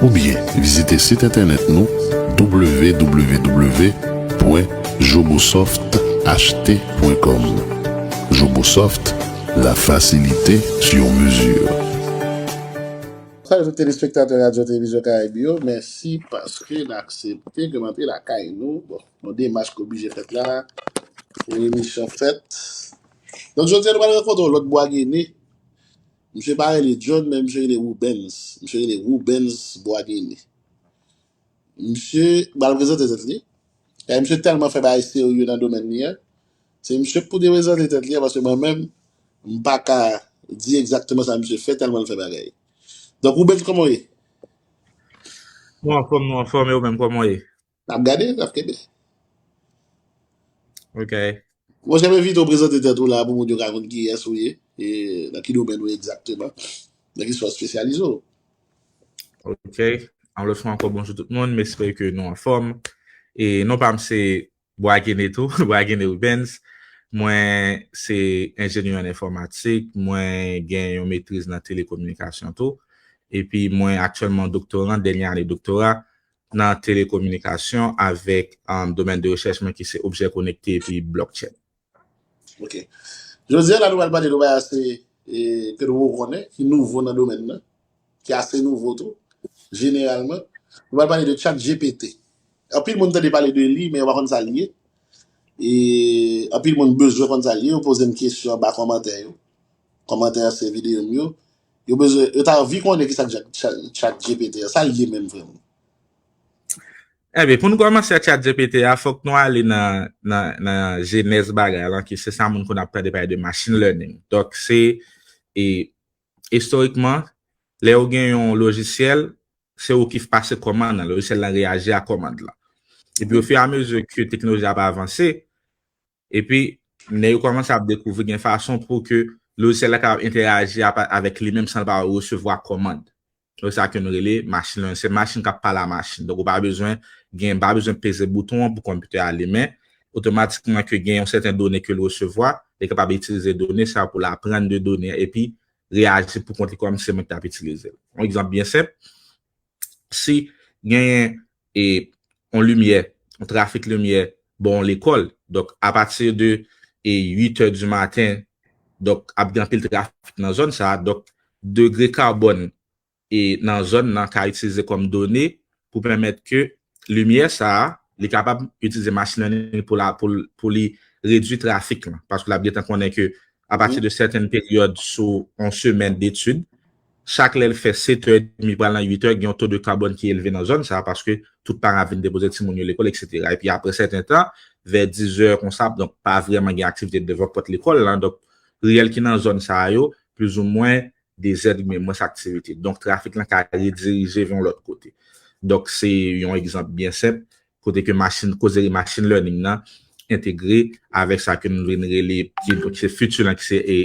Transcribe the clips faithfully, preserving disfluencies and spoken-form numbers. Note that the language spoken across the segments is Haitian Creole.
Oubyen vizite sit entènèt nou, w w w pwen jobosoft h t pwen kòm. Jobosoft, la facilité sur mesure. Salut tout telespektatè Radyo Televizyon Karayib yo, mèsi paske n aksepte ke m antre lakay nou. Bon, yon demach ki oblije fèt la pou emisyon fèt. Donk, jodi a, nou pral rankontre yon lòt Bwagene. Misye pa rele John, men misye rele Rubens. Misye rele Rubens Bwagene. Misye pral prezante tèt li. E misye tèlman fè bagay serye nan domèn li an. Se misye k pou te prezante tèt li an, paske mwen menm, m pa ka di egzakteman sa misye fè, tèlman l fè bagay. Donk, Rubens, kòman w ye? Nou anfòm, nou anfòm, e ou menm, kòman w ye? N ap gade, n ap kenbe. Ok. Monchè, m envite w prezante tèt ou la pou moun yo ka konn kiyès ou ye, e nan ki domèn ou ye egzakteman, nan ki sa w espesyalize w. Ok. Yon lòt fwa ankò, bonjou tout moun. M espere ke nou anfòm. E non pa m se Bwagene tou, Bwagene Rubens. Mwen se enjenyè an enfòmatik. Mwen gen yon metriz nan telekominikasyon tou. Epi mwen aktyèlman doktoran, dènye ane doktora nan telekominikasyon avèk um, domèn de rechèch mwen ki se objè konekte epi blockchain. Ok. Jodi a la, nou pral pale de yon bagay ase, e, ke nou konnen, ki nouvo nan domèn nan, ki ase nouvo tou, jeneralman. Nou pral pale de ChatGPT. Anpil moun tande pale de li, men yo pa konn sa l ye. E anpil moun bezwen konn sa l ye, yo poze m kesyon anba kòmantè yo. Kòmantè sou videyo m yo. Yo bezwen, yo ta anvi konnen ki sa k Chat, Chat, ChatGPT a, sa l ye menm vrèman. Ebyen, pou nou kòmanse ak ChatGPT a, fòk nou ale nan, nan, nan jenèz bagay lan, ki se sa moun konn ap tande pale de machine learning. Donk, se, e, istorikman, lè ou gen yon lojisyèl, se ou ki pase kòmand lan, lojisyèl lan reyaji a kòmand lan. Epi, ofiramezi ke teknoloji ap avanse, epi, nèg yo kòmanse ap dekouvri gen fason pou ke lojisyèl la kapab entèyaji ap, avèk li menm san l pa resevwa kòmand. Se sa ke nou rele machine learning. Se machin k ap pale a machin. Donk, ou pa bezwen gen, pa bezwen peze bouton an pou konpitè a limen. Otomatikman ke gen yon sèten done ke l resevwa, li kapab itilize done sa pou l aprann de done an epi reyaji pou kont li kòm se mwen ki t ap itilize l. Yon egzanp byen senp, si genyen e, yon limyè, yon trafik limyè bò yon lekòl, donk apati de e, uit è di maten, donk ap gen anpil trafik nan zòn sa a, donk degre kabòn e nan zòn nan ka itilize kòm done pou pèmèt ke limyè sa a, li kapab itilize machine learning pou la, pou, pou li redui trafik lan. Paske l ap gentan konnen ke apati de sèten peryòd sou yon semèn detid, chak lè l fè sèt è edmi pral nan uit è, gen yon to de kabòn ki elve nan zòn sa a, paske tout paran ap vin depoze timoun yo lekòl, etsetera. Epi apre sèten tan, vè diz è konsa, donk pa vrèman gen aktivite devan pòt lekòl lan. Donk, riyèl ki nan zòn sa a yo, plizoumwen, de zè, men mwens aktivite. Donk, trafik lan ka redirije vè yon lòt kote. Donk, se yon egzanp byen senp, kote ke machin, kozeri machine learning nan entegre avèk sa ke nou vin rele, ki, ki se fiti lan, ki se e,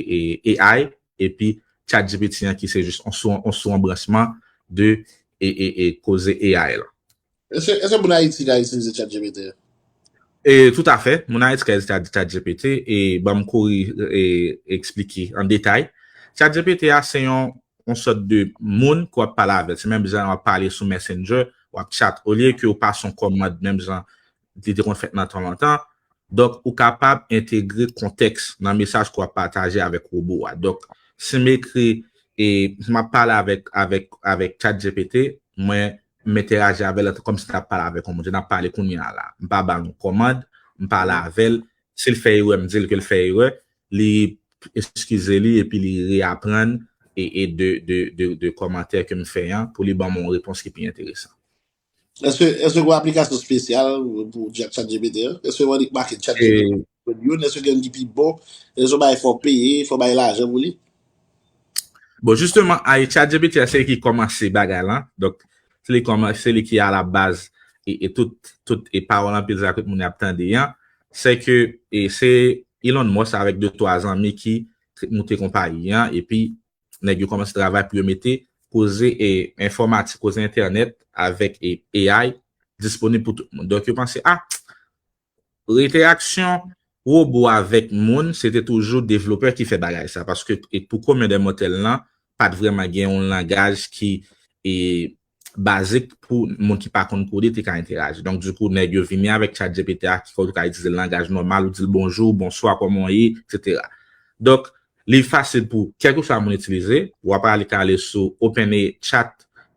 e, A I, epi ChatGPT an, ki se jis on sou, on sou branchman de e, e, e koze A I lan. Èske, èske moun Ayiti ka itilize ChatGPT a? E, toutafè, moun Ayiti ka itilize ChatGPT e ban m kouri e, eksplike an detay. ChatGPT a se yon, yon sòt de moun ke w ap pale avè l. Se menm jan w ap pale sou Messenger, w ap chat. Olye ke w pase yon kòmand, menm jan li te konn fèt nan tan lontan, donk, ou kapab entegre kontèks nan mesaj ke w ap pataje avèk wobo a. Donk, si m ekri e si m ap pale avèk, avèk, avèk ChatGPT, mwen m entèyaji avè l kòmsi n ap pale avèk yon moun. Jan n ap pale kounye a la. M pa ba l yon kòmand, m pale avè l. Si l fè erè, m di l ke l fè erè. Li eskize li epi li reyaprann e, e de, de, de, de kòmantè ke m fè an pou li ban m yon repons ki pi enteresan. Èske, èske gen yon aplikasyon espesyal pou ChatGPT an? Èske w annik make ChatGPT youn? Èske gen ki pi bon? Èske w bay, fò w peye, fò w bay lajan pou li? Bon, jisteman, ay, ChatGPT a se li ki kòmanse bagay lan. Donk, se li kòman, se li ki alabaz e, e tout, tout e pawòl anpil sa ke tout moun ap tande an. Se ke e se Elon Musk avèk de twa zanmi ki moute konpayi an, epi nèg yo kòmanse travay pou yo mete koze e enfòmatik, koze entènèt avèk e A I disponib pou tout moun. Donk, yo panse, a, entèraksyon wobo avèk moun, se te toujou devlopè ki fè bagay sa, paske e pou komen de mòtèl lan, pa t vrèman gen yon langaj ki e, bazik pou moun ki pa konn kode te ka enteraji. Donk, dikou, nèg yo vini avèk ChatGPT a, ki fè w ka itilize langaj nòmal, ou di l bonjou, bonswa, kòman w ye, etsetera. Donk, li fasil pou kèlkeswa moun itilize, w ap ale ka ale sou open chat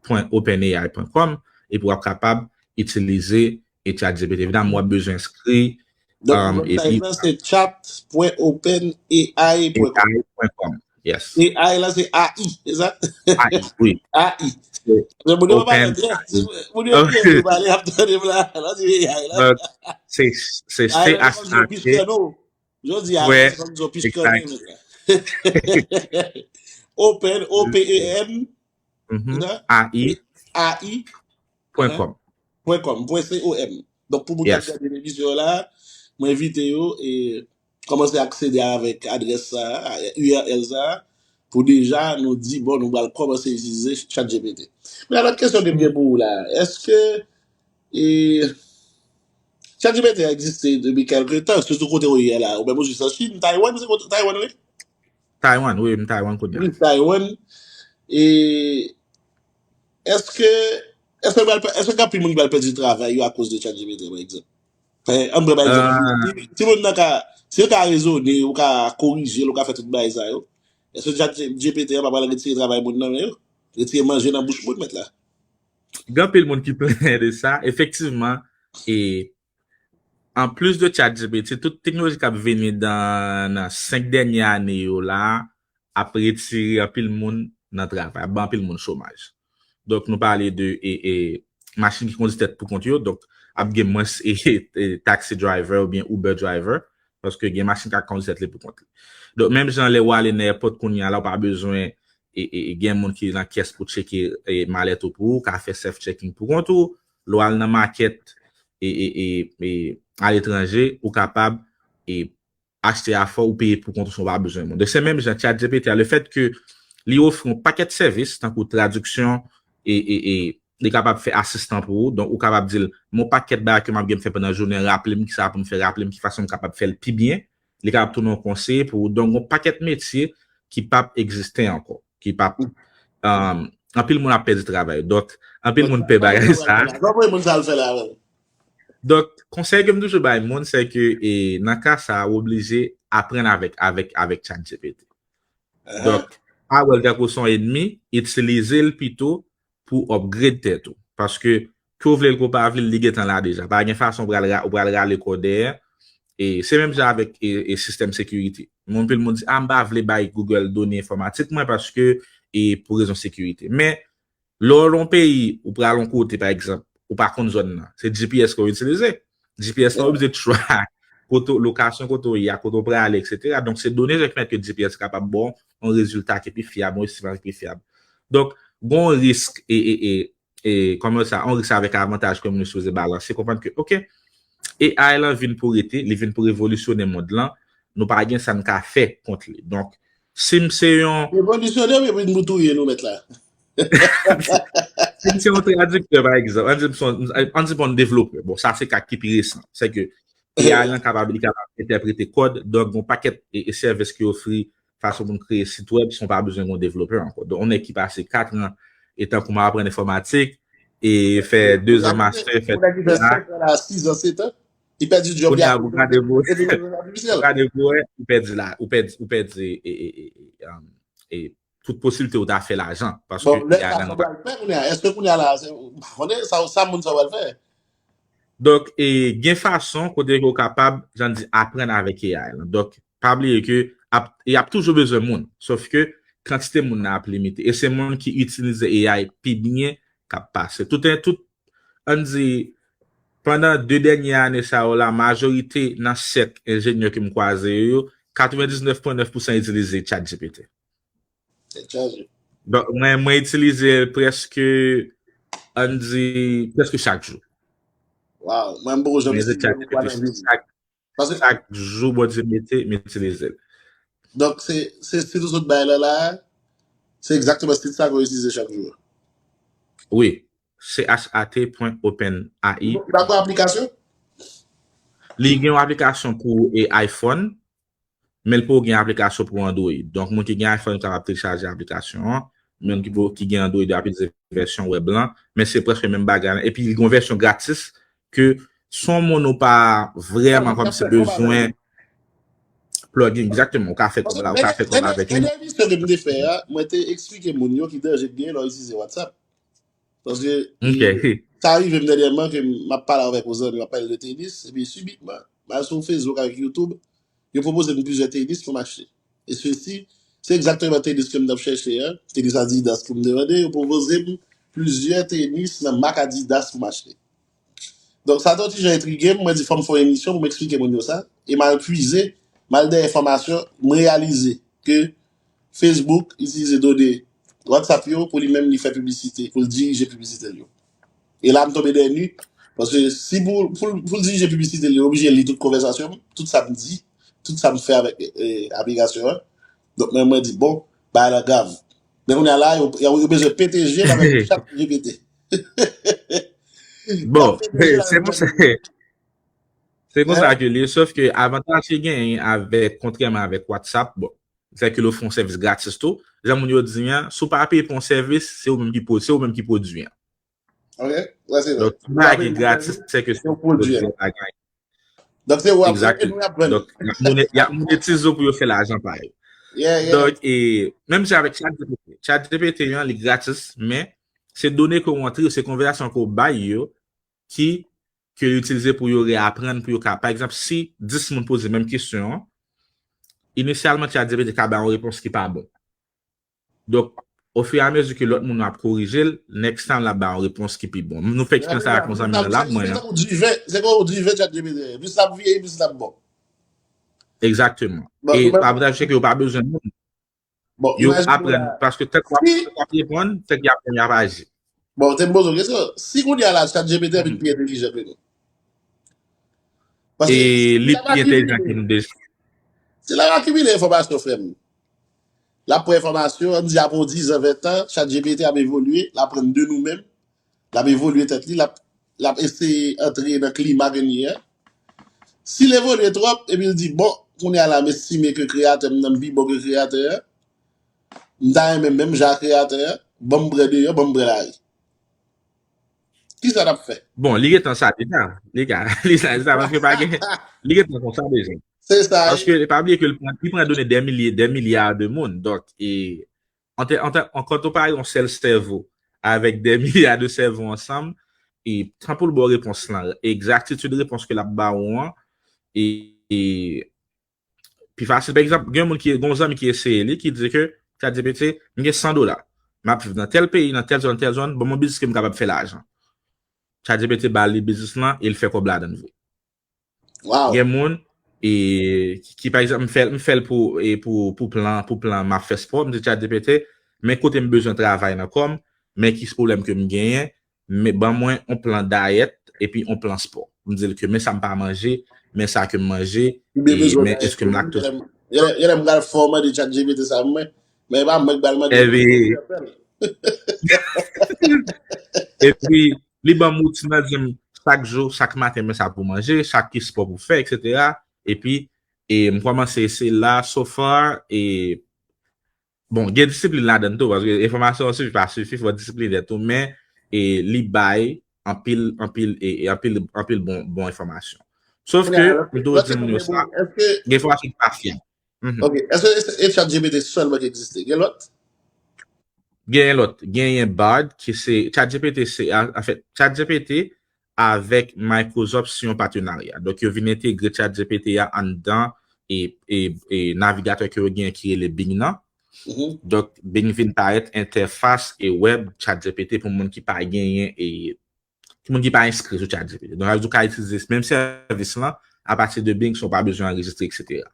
point openai point com epi w ap kapab itilize e ChatGPT. Evidamman, w ap bezwen enskri. Donk, um, website lan se chat point open A I point com. A I point com. Yes. A I la se A I, se sa? A I, wi. A I. Moun yo pa pale byen. Moun yo byen, yo pale ap tande m la. La se A I la. Se se C H A T. Jodi a, se konn zo pichkan nou. Open, O P E N. A I. A I. Point com. Point com, point C O M. Donk, pou moun k ap gade emisyon la, mwen envite yo e kòmanse aksede avèk adrès sa, U R L sa, pou deja nou di, bon, nou pral kòmanse itilize ChatGPT. Men yon lòt kesyon ke m gen pou ou la, èske e, ChatGPT a egziste depi kèlke tan, sitou kote ou ye la, ou menm ou jis an Chin, Taiwan, se kote Taiwan, wi? Taiwan, wi, m Taiwan kounye a. Wi, Taiwan. E, èske, èske, èske gen anpil moun ki pral pèdi travay yo akoz de ChatGPT, pa egzanp? Ann pran pa egzanp, si moun nan ka, si yo ka rezone, ou ka korije l, ou ka fè tout bagay sa yo, èske ChatGPT a pa pral retire travay moun nan men yo? Retire manje nan bouch moun, mèt la? Gen anpil moun ki plenyen de sa. Efektivman, e anplis de ChatGPT, tout teknoloji k ap vini nan, nan senk dènye ane yo la, ap retire anpil moun nan travay, ap ban anpil moun chomaj. Donk, nou pale de e, e, machin ki kondui tèt pou kont yo, donk, ap gen mwens e, e, taxi driver oubyen Uber driver, paske gen machin k ap kondui tèt li pou kont li. Donk, menm jan lè w ale nan èpòt kounye a la, ou pa bezwen e, e, gen moun ki nan kès pou tcheke e, malèt ou pou ou, ou ka fè self-checking pou kont ou, lè w al nan makèt e, e, e, e, aletranje, ou kapab e, achte afè w, ou peye pou kont ou san w pa bezwen moun. Donk, se menm jan ChatGPT a, lefèt ke li ofri yon pakèt sèvis, tankou tradiksyon, e, e, e li kapab fè asistan pou ou. Donk, ou kapab di l, "Mon pakèt bagay ke m ap gen m fè pandan jounen, raple m kisa pou m fè, raple m ki fason m kapab fè l pi byen." Li kapab tounen yon konseye pou ou. Donk, yon pakèt metye ki p ap egziste ankò, ki p ap, um, anpil moun ap pèdi travay. Donk, anpil moun pè bagay sa. Donk, konsèy ke m toujou bay moun, se ke e, nan ka sa, ou oblije aprann avèk, avèk, avèk ChatGPT. Donk, pa wè l tankou se yon ènmi, itilize l pito pou upgrade tèt ou. Paske, ke w vle l, ke w pa vle l, li gentan la deja. Pa gen fason ou pral ra-, ou pral rale kò dèyè. E se menm jan avèk e, e sistèm sekirite. Moun, anpil moun di, "A, m pa vle bay Google done enfòmatik mwen paske e pou rezon sekirite." Men, lè w nan yon peyi, ou pral yon kote, pa egzanp, ou pa konn zòn nan, se G P S ke w itilize. G P S lan oblije track kote w, lokasyon kote w ye a, kote w prale, etsetera. Donk, se done yo ki pèmèt ke G P S kapab ba w yon rezilta ki pi fyab, yon estimam ki pi fyab. Donk, gen yon risk e, e, e, e, kòman sa, yon risk avèk avantaj ke moun yo sipoze balanse, konprann ke, oke, A I lan vin pou rete, li vin pou revolisyone mond lan, nou pa gen sa n ka fè kont li. Donk, si m se yon Revolisyone, wi, epi nou touye nou, mèt la. Si m se yon tradiktè, pa egzanp, ann di m se yon, ann di m yon devlopè. Bon, sa se ka ki pi resan. Se ke A I lan kapab, li kapab entèprete kòd, donk, gen yon pakèt e, e sèvis ki ofri fason pou n kreye sit wèb san w pa bezwen gen yon devlopè ankò. Donk, yon nèg ki pase kat an, e tankou m ap aprann enfòmatik, e fè de zan master, fè Ou nèg ki fè sèt an la, sis an, sèt an, li pèdi djòb li a. Kounye a, ou gade pou, ou gade pou wè, ou pèdi la, ou pèdi, ou pèdi e, e, e, e, e, tout posiblite ou ta fè lajan, paske Bon, lè sa, sa pral fè kounye a, èske kounye a la, se, m pa konnen sa, sa moun sa pral fè. Donk, e, gen fason kote ke w kapab, jan di, aprann avèk A I lan. Donk, pa bliye ke ap, y ap toujou bezwen moun, sof ke kantite moun nan ap limite. E se moun ki itilize A I pi byen k ap pase. Tout, tout, ann di, pandan de dènye ane sa yo la, majorite nan sèk enjenyè ke m kwaze yo, yo, katrevendiznèf pwen nèf pousan itilize ChatGPT. Tèt chaje. Donk, mwen, mwen itilize l prèske, ann di, prèske chak jou. Waw, mwen, m poko janm itilize l yon fwa nan vi m. Chak, chak jou, Bondye mete, m itilize l. Donk, se, se stil ou sot bay la, la, se egzakteman stil sa ke w itilize chak jou. Wi, C H A T pwen open A I. Li pa gen aplikasyon? Li gen yon aplikasyon pou e, iPhone, men l poko gen aplikasyon pou Android. Donk, moun ki gen iPhone kapab telechaje aplikasyon an. moun ki, ki gen Android yo ap itilize vèsyon web lan, men se prèske menm bagay lan. Epi li gen yon vèsyon gratis ke se yon moun ou pa vrèman kòmsi bezwen plugin, egzakteman, ou ka fè kòb la, ou ka fè kòb avèk li. Dènye emisyon ke m te fè a, mwen te eksplike moun yo ki danje k gen lè w itilize WhatsApp. Paske sa rive m dènyèman ke m ap pale avèk yon zanmi, m ap pale de tenis, epi sibitman, m al sou Facebook avèk YouTube, yo pwopoze m plizyè tenis pou m achte. E sesi, se egzakteman tenis ke m t ap chèche a, tenis Adidas pou m te mande, yo pwopoze m plizyè tenis nan mak Adidas pou m achte. Donk, sa te yon ti jan entrige m, mwen di fò m fè yon emisyon pou m eksplike moun yo sa, e m al pwize, m al dèyè enfòmasyon, m reyalize ke Facebook itilize done WhatsApp yo pou li menm li fè piblisite, pou l dirije piblisite l yo. E la m tonbe dèyè li, paske si pou, pou, pou l dirije piblisite l, li oblije li tout konvèsasyon m, tout sa m di, tout sa m fè avèk e, aplikasyon an. Donk, mwen, mwen di, bon, bagay la grav. Men kounye a la, yo, yo, yo bezwen pete je l avèk chat G P T. Bon, se konsa. Se konsa ke li ye, sof ke avantaj ki genyen avèk, kontrèman avèk WhatsApp, bon, se ke l ofri yon sèvis gratis tou. Jan moun yo di an, si w pa peye pou yon sèvis, se ou menm ki pwodui an. Ok, wè se vre. Donk, tout bagay ki gratis, se ke se ou pwodui an. Donk, se ou ap vann, e nou y ap vann. Donk, y ap monetize w pou yo fè lajan pa yo. Donk, e, menm jan avèk ChatGPT. ChatGPT an, li gratis, men se done ke w antre, se konvèsasyon ke w bay yo, ki ke yo itilize pou yo reaprann, pou yo ka, pa egzanp, si dis moun poze menm kesyon an, inisyalman, ChatGPT ka ba yon repons ki pa bon. Donk, ofiramezi ke lòt moun yo ap korije l, next time l ap ba yon repons ki pi bon. Nou fè eksperyans sa ak yon zanmi nan lab mwen an. Se kon w diven ChatGPT. Plis l ap vyeyi, plis l ap bon. Egzakteman. E avantaj se ke yo pa bezwen moun. Yo aprann, paske tank w ap reponn, tank y ap, y ap aji. Bon, te m poze w kesyon. Si kounye a la, ChatGPT ap vin pi entelijan ke nou. E li pi entelijan ke nou deja. Se la w akimile enfòmasyon, frè m. L ap pran enfòmasyon, ann di apre yon dizan, ventan, ChatGPT ap evolye, l ap aprann de nou menm, l ap evolye tèt li, l ap, l ap eseye antre nan klima ke n ye a. Si l evolye twòp, epi l di, bon, kounye a la, m estime ke kreyatè m nan pi bon ke kreyatè a, m ta renmen menm jan ak kreyatè a, ban m pran deyò, ban m pran lari. Kisa n ap fè? Bon, li gentan sa deja. Li ka, li sa, li sa, paske pa gen, li gentan konsa deja. Se sa. Paske pa bliye ke li pran, li pran done dè milye, dè milya de moun. Donk, e, an tè, an tè, an konpare yon sèl sèvo avèk dè milya de sèvo ansanm, e, tan pou l ba w repons lan, egzaktitid repons ke l ap ba ou an, e, e, pi fasil. Pa egzanp, gen moun ki, gen yon zanmi ki eseye li, ki di ke, ChatGPT, m gen san dola. M ap viv nan tèl peyi, nan tèl zòn, tèl zòn, ban m yon biznis ke m kapab fè lajan. ChatGPT ba li biznis lan e l fè kòb ladan l vre. Gen moun e, ki, ki, pa egzanp, m fè, m fè l pou, e pou, pou plan, pou plan m ap fè spò, m di ChatGPT, men kote m bezwen travay nan kò m, men ki pwoblèm ke m genyen, men ban mwen yon plan dayèt epi yon plan spò. M di l ke men sa m pa manje, men sa ke m manje, e men èske m laktoz. Genlè m pral fè w mande ChatGPT sa mwen, men e pa mwen k pral mande l. Epi, li ban m woutin nan, di m chak jou, chak maten, men sa pou manje, chak ki spò pou fè, etsetera. Epi, e m kòmanse eseye la, so far, e bon, gen disiplin ladan l tou, paske enfòmasyon an sifi pa sifi, fò w disipline tou, men e li bay anpil, anpil, e, e anpil, anpil bon, bon enfòmasyon. Sof ke, m toujou di moun yo sa, gen enfòmasyon ki pa fyab. Ok, èske e ChatGPT sèlman ki egziste? Gen lòt? Genyen lòt. Genyen Bard, ki se, ChatGPT se, an, anfèt, ChatGPT avèk Microsoft se yon patenarya. Donk, yo vin entegre ChatGPT a anndan e, e, e navigatè ke yo genyen ki rele Bing nan. Donk, Bing vin parèt entèfas e wèb ChatGPT pou moun ki pa genyen e, ki moun ki pa enskri sou ChatGPT. Donk, sa vle di w ka itilize menm sèvis lan apati de Bing san w pa bezwen anrejistre, etsetera.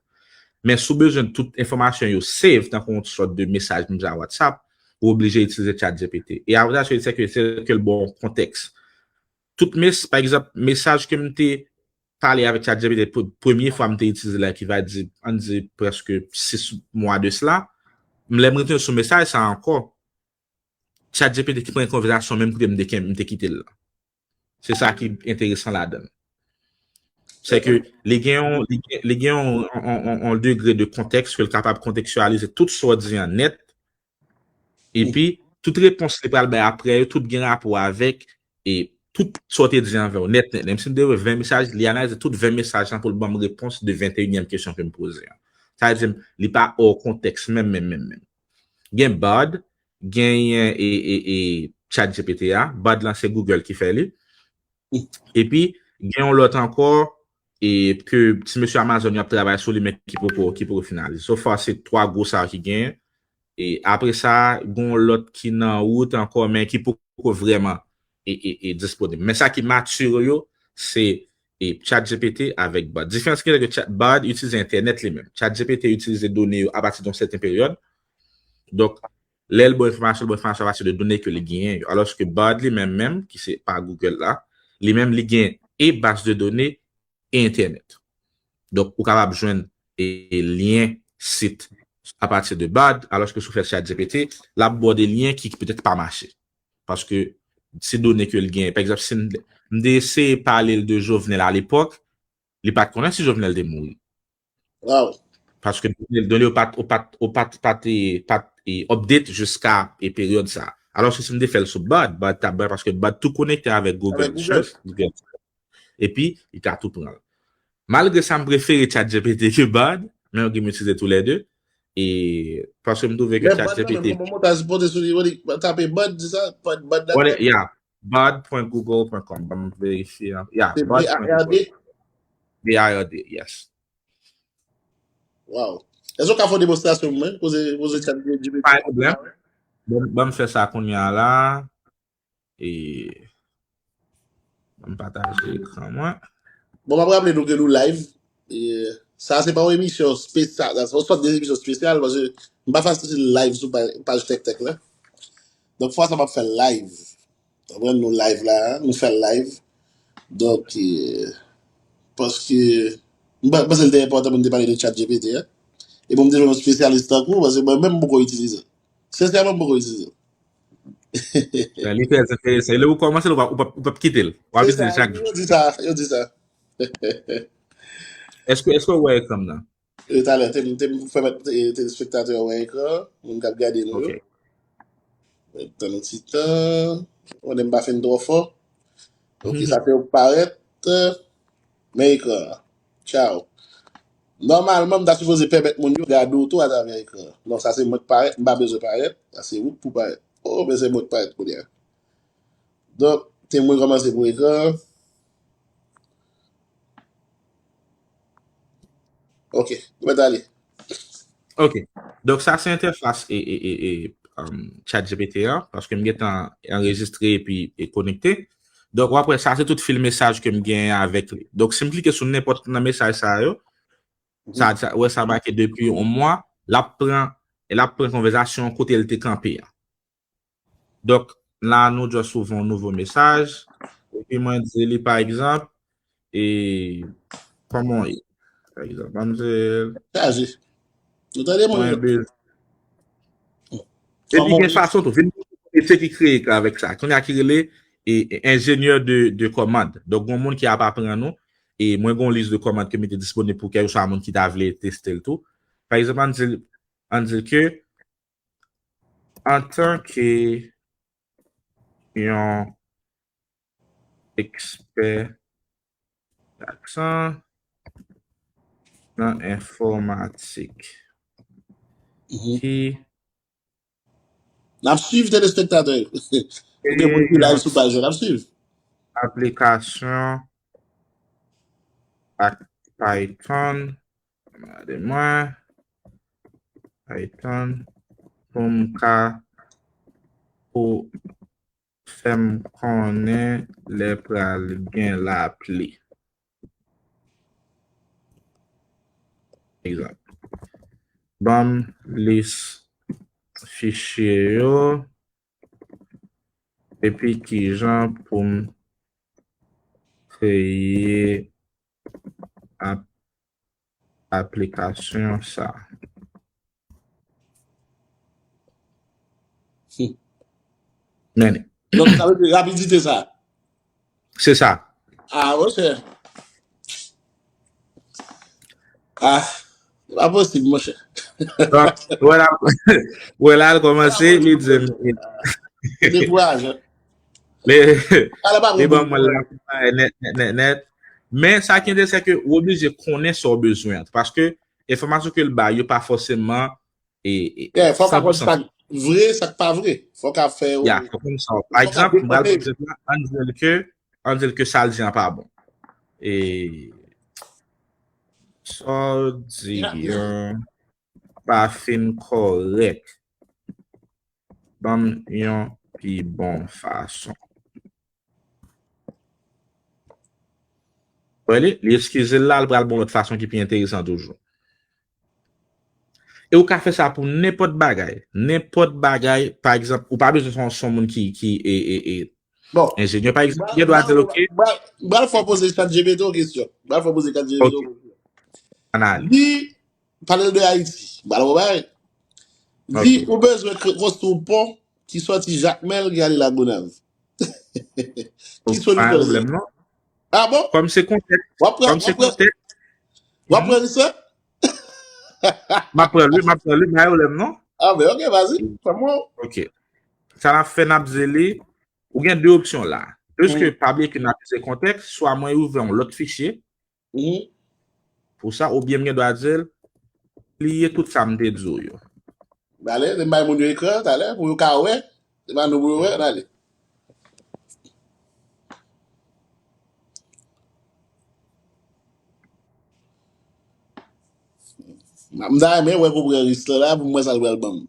Men si w bezwen tout enfòmasyon yo save, tankou yon sòt de mesaj menm jan WhatsApp, ou oblije itilize ChatGPT. E avantaj li se ke, se ke l ba w kontèks. Tout mes, pa egzanp, mesaj ke m te pale avèk ChatGPT pou premye fwa m te itilize la, ki va di, ann di, prèske sis mwa de sila, m, lè m retounen sou mesaj sa ankò, ChatGPT ki pran konvèsasyon menm kote m te, m te kite l la. Se sa ki enteresan ladan l. Se ke li gen yon, li gen, li gen yon, yon, yon, yon degre de kontèks ke l kapab kontekstyalize tout sa w di an nèt, Epi, tout repons li pral bay apre yo, tout gen rapò avèk, e tout sa w te di anvè w, nèt, nèt. Menm si m te voye ven mesaj, li analize tout ven mesaj lan pou l ban m repons de venteyinyèm kesyon ke m poze an. Sa vle di, li pa hors contexte menm, menm, menm, menm. Gen Bard, genyen e, e, e ChatGPT a. Bard lan se Google ki fè li. Epi, gen yon lòt ankò, e ke ti mesye Amazon yo ap travay sou li, men ki poko, ki poko finalize. So far, se twa gwo sa yo ki genyen. E apre sa, gen yon lòt ki nan wout ankò, men ki poko vrèman e, e, e disponib. Men sa ki matire yo, se e ChatGPT avèk Bard. Diferans ki fè ke Chat, Bard itilize entènèt li menm. ChatGPT itilize done yo apati de yon sèten peryòd. Donk, lè l ba w enfòmasyon, l ba w enfòmasyon apati de done ke li genyen yo. Alòske Bard li menm menm, ki se pa Google la, li menm li gen e baz de done e entènèt. Donk, ou kapab jwenn e, e lyen sit apati de Bard, alòske si w fè ChatGPT, l ap ba w de lyen ki, ki petèt pa mache. Paske se done ke l genyen. Pa egzanp, si m, m te eseye pale l de Jovenel alepòk, li pa t konnen si Jovenel te mouri. Wow. Paske done, done yo pa t, ou pa t, ou pa t, pa t, e, pa t, e, update jiska e peryòd sa. Alòske si m te fè l sou Bard, Bard t ap bay, paske Bard tou konekte avèk Google Avèk Google. Search, Google Search. Epi, li ka tou pran l. Malgre sa, m prefere ChatGPT ke Bard, men m itilize tou lè de. E paske m twouve ke Men Bard nan ChatGPT men bon montaj pote sou li, ou li tape Bard, di sa, Bard, Bard Wale, ladan. Yeah. Bard pwen google pwen com. Ban m verifye an. Yeah, Se Bard pwen B A R D. google. B A R D, yes. Wow. Èske w ka fè yon demonstrasyon mwen? Poze, poze ChatGPT. Pa gen pwoblèm. Ban, ban m fè sa kounye a la. E ban m pataje ekran mwen. Bon, m ap raple nou ke nou live. E, sa se pa yon emisyon espesyal. Sa se yon sòt de emisyon espesyal paske m pa fasil live sou paj, paj Tèk Tèk la. Donk, fwa sa m ap fè live. Konprann nou live la, nou fè live. Donk, e, paske m pa, m panse l te enpòtan pou m te pale de ChatGPT a. E pou m te jwenn yon espesyalis tankou w, paske mwen menm m poko itilize l. Sensèman, m poko itilize l. Li trè enteresan. E lè ou kòmanse l, ou p ap, ou p ap, ou p ap kite l. W ap Se itilize sa, l chak jou. yo di sa, yo di sa. Èske, èske ou wè ekran m nan? E talè, te, te fè mèt, e, telespektatè yo wè ekran, moun k ap gade nou yo. Ok. Tann yon ti tan. Konnen m pa fin twò fò. Ok, sa te parèt. Men ekran an. Tchaw. Nòmalman, m ta sipoze pèmèt moun yo gade w tou atravè ekran an. Non, sa se mwen k parèt, m pa bezwen parèt. Sa se ou k pou parèt. Oh, men se mwen k parèt kounye a. Donk, te mwen kòmanse pou ekran an. Ok, nou mèt ale. Ok. Donk, sa se entèfas e, e, e, e, um, ChatGPT an, paske m gentan anrejistre epi e konekte. Donk, w ap wè, sa se tout fil mesaj ke m genyen avèk li. Donk, si m klike sou nenpòt nan mesaj sa yo, sa, sa, wè sa make depi yon mwa, l ap pran, l ap pran konvèsasyon kote l te kanpe an. Donk, la, nou just ouvri yon nouvo mesaj. Epi mwen di li, pa egzanp, e, kòman w ye? Pa egzanp, manmzèl, Chaje. Nou tande moun mwen yo. bezwen. Epi gen fason tou. Vin se ki kreye ekran avèk sa. Kounye a ki rele e, e, enjenyè de, de kòmand. Donk, gon moun ki ap aprann nou. E mwen gon lis de kòmand ke m mete disponib pou kèlkeswa moun ki ta vle teste l tou. Pa egzanp, ann di, ann di ke antanke yon ekspè aksan nan enfòmatik Mhm. ki N ap swiv telespektatè yo. Ou gen moun ki live sou paj yo, n ap swiv. Aplikasyon ak Python. Gade mwen. Python. Pou m ka, pou fè m konnen lè pral gen lapli. Egzanp. Ban m lis fichye yo, epi kijan pou m kreye ap-, aplikasyon sa. Hmm. Men, Donk, sa vle di rapidite sa. Se sa. Ah, monchè. Ah. Se pa posib, monchè. Donk, wè la, wè la, l kòmanse, li di m, dekourajan. Li, li ban mwen la nèt, nèt, nèt, nèt. Men sa ki enteresan, se ke w oblije konnen sa w bezwen an. Paske enfòmasyon ke l bay yo pa fòseman e, e, yeah, fò w ka konn sa k vre, sa k pa vre. Fò w ka fè. Ya, fò w konn sa. Pa egzanp, m pral pran egzanp la, ann di l ke, ann di l ke sa l di an pa bon. E sa w di an pa fin kòrèk. Ban m yon pi bon fason. Wè li, li eskize l la, l pral bon lòt fason ki pi enteresan toujou. E ou ka fè sa pou nenpòt bagay. Nenpòt bagay, pa egzanp, ou pa bezwen se yon, se yon moun ki, ki e, e, e, enjenyè, pa egzanp, gen dwa di l, oke. M pral fè w poze ChatGPT yon kesyon. M pral fè w poze ChatGPT yon kesyon. Analiz. Li pale l de Ayiti. M pral wè w bagay. Li, ou bezwen kre- konstwi yon pon ki sòti Jakmèl ki ale Lagonav. Ki solisyon l ye? Pa gen pwoblèm, non. Ah bon? Kòm se kontèks. W ap pran, kòm se kontèks. W ap pran risk la? M ap pran l, wi, m ap pran l, wi, pa gen pwoblèm, non. Ah ben, ok, vas-y, fè mwen. Ok. Sa n ap fè, n ap di li, ou gen de opsyon la. Piske pa bliye ke n ap itilize kontèks, swa mwen ouvè yon lòt fichye, pou sa, oubyen m gen dwa di l, pliye tout sa m te di w yo. Prale, se m bay moun yo ekran talè, pou yo ka wè. Se pa nou pou yo wè, prale. M ta renmen wè pou pran risk la, pou m wè sa l pral ban m.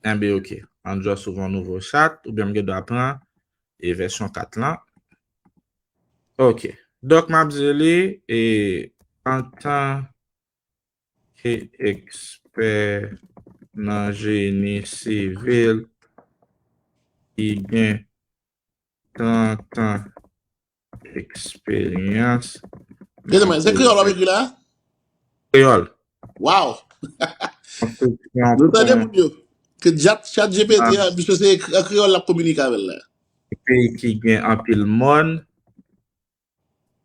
Enben, ok. Ann just ouvè yon nouvo chat, oubyen m gen dwa pran e vèsyon kat lan. Ok. Donk, m ap di li, e, antan ke ekspè nan jeni sivil ki gen trant an eksperyans. Gade mwen, se kreyòl w ap ekri la? Kreyòl. Wow! Nou tande moun yo. Ke ChatGPT a, misye se an kreyòl l ap kominike avè l la. Peyi ki gen anpil mòn,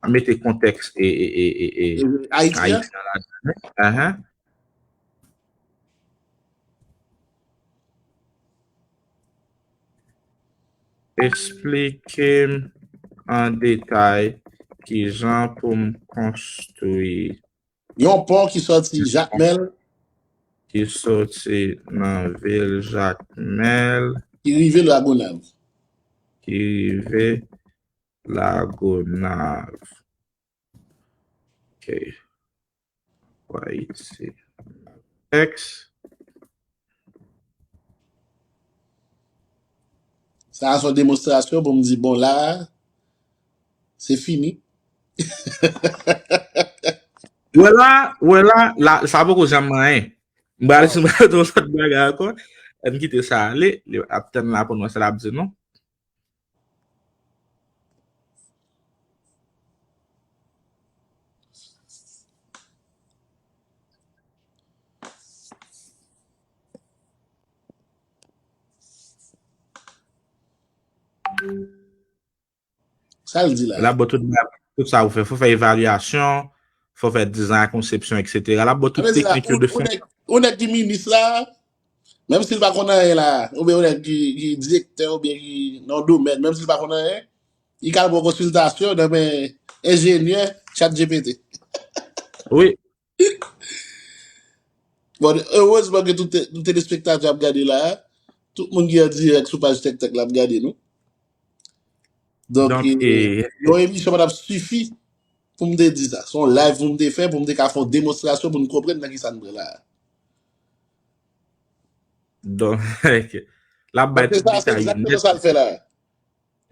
mete kontèks e, e, e, e, e Ayiti a? Ayiti an ladan, ahan. Eksplike m an detay kijan pou m konstwi yon pon ki sòti Jakmèl. Ki sòti nan vil Jakmèl. Ki rive Lagonav. Ki rive Lagonav. Ok. Ayiti. Next. Sa a se yon demonstrasyon pou m di, bon, la, se fini. Wè la, wè la, la, sa poko janm anyen. M pral, m pral di yon lòt bagay ankò. Ann kite sa ale. Li ap tann la pou n wè sa l ap di nou. Sa l di la? L ap ba w tout, tout sa ou fè. Fò w fè evalyasyon, fò w fè dizay, konsepsyon, etsetera. L ap ba w tout teknik yo de fè. Ou nèg, ou nèg ki minis la, menm si l pa konn anyen la, oubyen ou nèg ki, ki direktè, oubyen ki nan domèn, menm si l pa konn anyen, li ka al pran konsiltasyon nan men enjenyè ChatGPT. Wi. Bon, erezman ke tout te- tout telespektatè ap gade la, tout moun ki an dirèk sou paj Tèk Tèk la ap gade nou. Donk, donk, e, e, yon emisyon pa t ap sifi pou m te di sa. Se yon live pou m te fè, pou m te ka fè yon demonstrasyon pou n konprann nan ki sa n pran la. Donk, l ap bay tout detay yo nèt.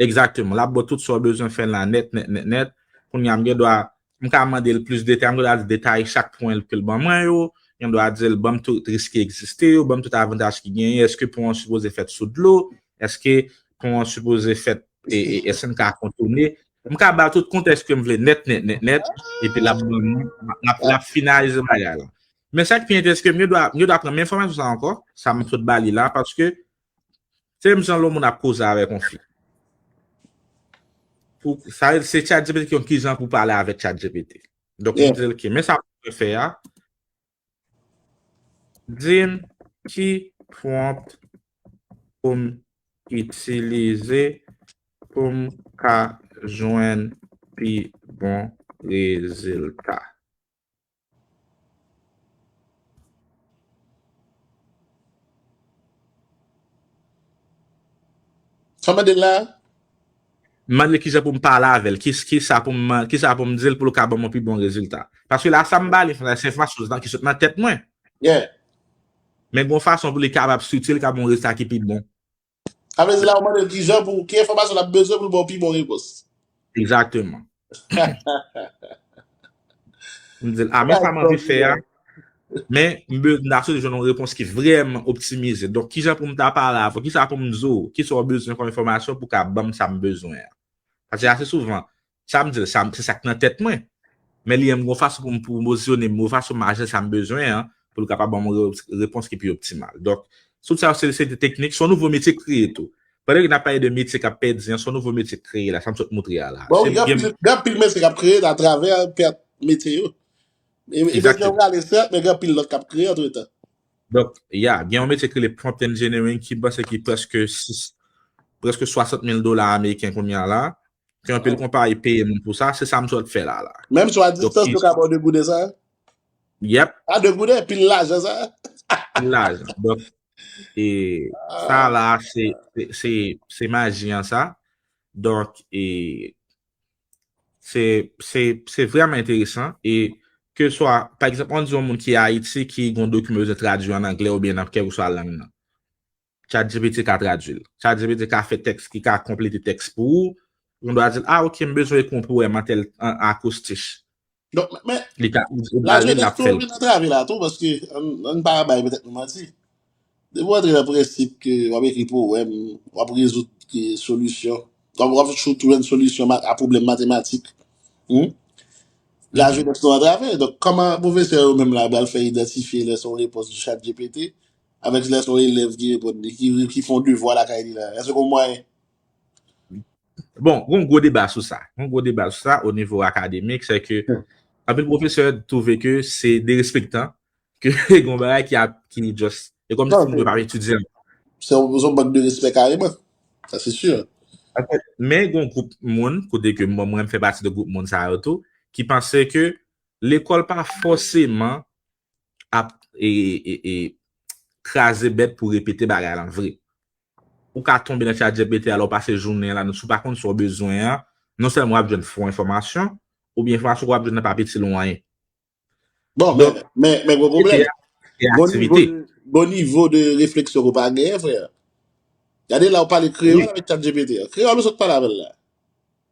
Egzakteman, l ap ba w tout sa w bezwen fè la nèt, nèt, nèt, nèt. Kounye a, m gen dwa, m ka mande l plis detay, m gen dwa detaye chak pwen ke l ban mwen yo, m gen dwa di l, ban m tout risk ki egziste yo, ban m tout avantaj ki genyen, èske pon an sipoze fèt sou dlo, èske pon an sipoze fèt, e, e, èske n ka kontounen. M ka ba l tout kontèks ke m vle nèt, nèt, nèt, nèt, epi l ap ban mwen, l ap, l ap finalize bagay la. Men sa ki pi enterese ke m gen dwa, m gen dwa pran menm enfòmasyon sa ankò, sa m sot ba li la, paske se menm jan lè yon moun ap koze avèk yon fi. Pou, sa, se ChatGPT ki konn kijan pou pale avèk ChatGPT. Donk, m di l, ok, men sa pou mwen fè a, Di m ki prompt pou m itilize pou m ka jwenn pi bon rezilta. Sa w mande l la? M mande l kijan pou m pale avè l, ki, kisa pou m, kisa pou m di l pou l ka ban m yon pi bon rezilta. Paske la, sa m ba li, se enfòmasyon ki sot nan tèt mwen. Yeah. Men gon fason pou li kapab switche, li ka ban yon rezilta ki pi bon. Sa vle di la, ou mande l kijan pou, ki enfòmasyon l ap bezwen pou l ba w pi bon repons. Egzakteman. M di l, a, men sa m anvi fè a. Men, m be- m ta swete jwenn yon repons ki vrèman optimize. Donk, kijan pou m ta pale avè w? Kisa pou m di w? Kisa w bezwen kòm enfòmasyon pou w ka ban m sa m bezwen an? Paske ase souvan, sa m di l, sa m- se sa k nan tèt mwen. Men li menm, gon fason pou m, pou m pozisyone m, gon fason m aje sa m bezwen an, pou l kapab ban m yon re- repons ki pi optimal. Donk, tout sa, se se de teknik, se yon nouvo metye k kreye tou. Pandan ke n ap pale de metye k ap pèdi an, se yon nouvo metye k kreye la, sa m sot moutre a la. Bon, Se gen gen- anpil, gen anpil metye k ap kreye atravè pèt metye yo. E, e Egzakteman. Gen rale sèt, men gen anpil lòt k ap kreye antretan. Donk, ya, gen yon metye ki rele prompt engineering ki m panse ki prèske sis, prèske swasant mil dola ameriken kounye a la. Ke anpil konpayi peye moun pou sa, se sa m sot fè la la. Menm sou a Donk, distans, i- yo ka ba w de gouden sa? Yep, A de gouden, pil lajan sa? pil lajan. Donk, e sa la, se, se, se, se maji an sa. Donk, e se, se, se vrèman enteresan. E ke swa, pa egzanp, ann di yon moun ki Ayiti, ki gon dokiman yo bezwen tradui an anglè oubyen nan kèlkeswa lang nan. ChatGPT ka tradui l. ChatGPT ka fè tèks, ki ka konplete tèks pou ou. Ou dwa di l, a, ok, m bezwen ekri yon powèm an tèl, an akostiche. Donk, men, Li ka, ou la ba li, l jenès ap tou fè l. Vin antrave la tou, paske ann ann pa bay tèt nou manti. Depi w antre nan prensip ke w ap ekri powèm, w ap rezoud ke solisyon, w ap, w ap tou jwenn solisyon ma- a pwoblèm matematik. Hmm? La jenès nou antrave. Donk, kòman pwofesè yo menm la pral fè idantifye lè se yon repons di ChatGPT avèk lè se yon elèv ki reponn li, ki, ki fè yon devwa lakay li la? Èske gon mwayen? Bon, gon gwo deba sou sa. Gon gwo deba sou sa o nivo akademik, se ke anpil pwofesè twouve ke se derespektan, ke gon bagay ki ap, ki just, e kòm si moun yo pa etidye. Se yon, se yon mank de respè kareman. Sa se si. Men gon gwoup moun, kote ke mwen, mwen m fè pati de gwoup moun sa yo tou, ki panse ke lekòl pa fòseman ap e, e, e, kraze bèt pou repete bagay lan vre. Ou ka tonbe nan ChatGPT alò pase jounen la, si w pa konn sa w bezwen an, non sèlman w ap jwenn fo enfòmasyon, oubyen enfòmasyon w ap jwenn nan pa itil ou anyen. Bon, men, men, men gwo pwoblèm. Bon nivo, bon nivo de refleksyon ke w pa genyen, frè. Gade la, w pale kreyòl avèk ChatGPT. Kreyòl ou sot pale avè l la.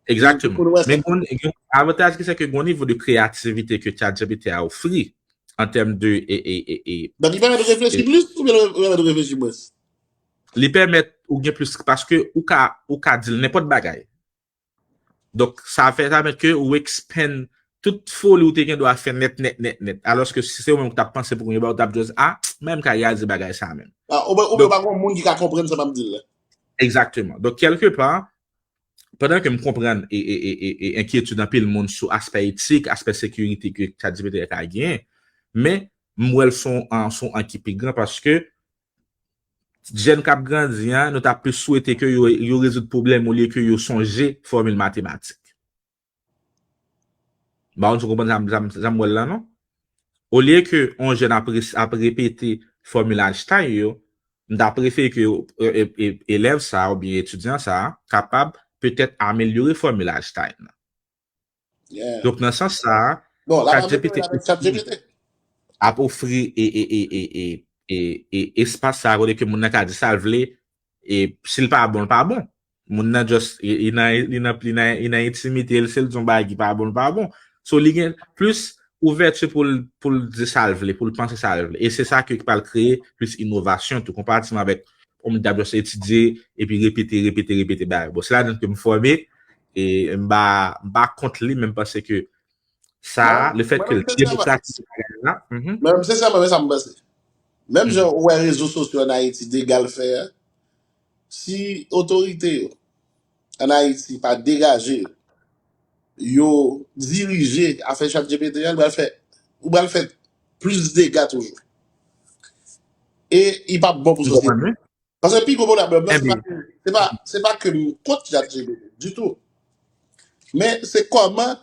Egzakteman. Men gon, gon avantaj ki se ke gon nivo de kreyativite ke ChatGPT a ofri an tèm de e, e, e, e, Donk, li pèmèt ou reflechi plis oubyen li pèmèt ou reflechi mwens? Li pèmèt ou gen plis, paske ou ka, ou ka di l nenpòt bagay. Donk, sa fè, sa pèmèt ke ou expand tout foli ou te gen dwa fè nèt, nèt, nèt, nèt. Alòske si se ou menm ki t ap panse pou yon bagay, ou t ap just, a, mwen m ka reyalize bagay sa menm. Oubyen pa gon moun ki ka konprann sa m ap di l la. Egzakteman. Donk, kèlkepa, pandan ke m konprann e, e, e, e, e enkyetid anpil moun sou aspè etik, aspè sekirite ke ChatGPT ka genyen, men m wè l son an, son an ki pi gran paske jèn k ap grandi an, nou ta plis swete ke yo, yo rezoud pwoblèm olye ke yo sonje fòmil matematik. M pa konn si w konprann sa m, sa m, sa m wè l la, non? Olye ke yon jèn ap, res- ap repete fòmil Einstein yo, m ta prefere ke e, e, e, elèv sa a oubyen etidyan sa a kapab petèt amelyore fòmil Einstein nan. Yeah. Donk, nan sans sa a, Bon, la, ChatGPT avèk ChatGPT. ap ofri e, e, e, e, e, e, e espas sa a kote ke moun nan ka di sa l vle, e si l pa bon, l pa bon. Moun nan just, li, li nan, li nan, li nan, li nan entimite l, si l di yon bagay ki pa bon, l pa bon. So, li gen plis ouvèti pou l, pou l di sa l vle, pou l panse sa l vle. E se sa ki pral kreye plis inovasyon tou, konparatiman avèk yon moun k ap just etidye, epi repete, repete, repete bagay. Bon, se ladan ke m fòme, e m pa, m pa kont li, men m panse ke sa, le fèt ke l demokratize bagay la, mhm. Mwen, sensèman, men sa m panse. Menm jan ou wè rezo sosyo ann Ayiti degalfè a, si otorite yo ann Ayiti pa degaje yo, yo dirije afè ChatGPT a, li pral fè, ou pral fè plis dega toujou. E li p ap bon pou sosyete. Paske pi gwo pwoblèm nan, se pa, se pa, se pa ke m kont ChatGPT ditou. Men se kòman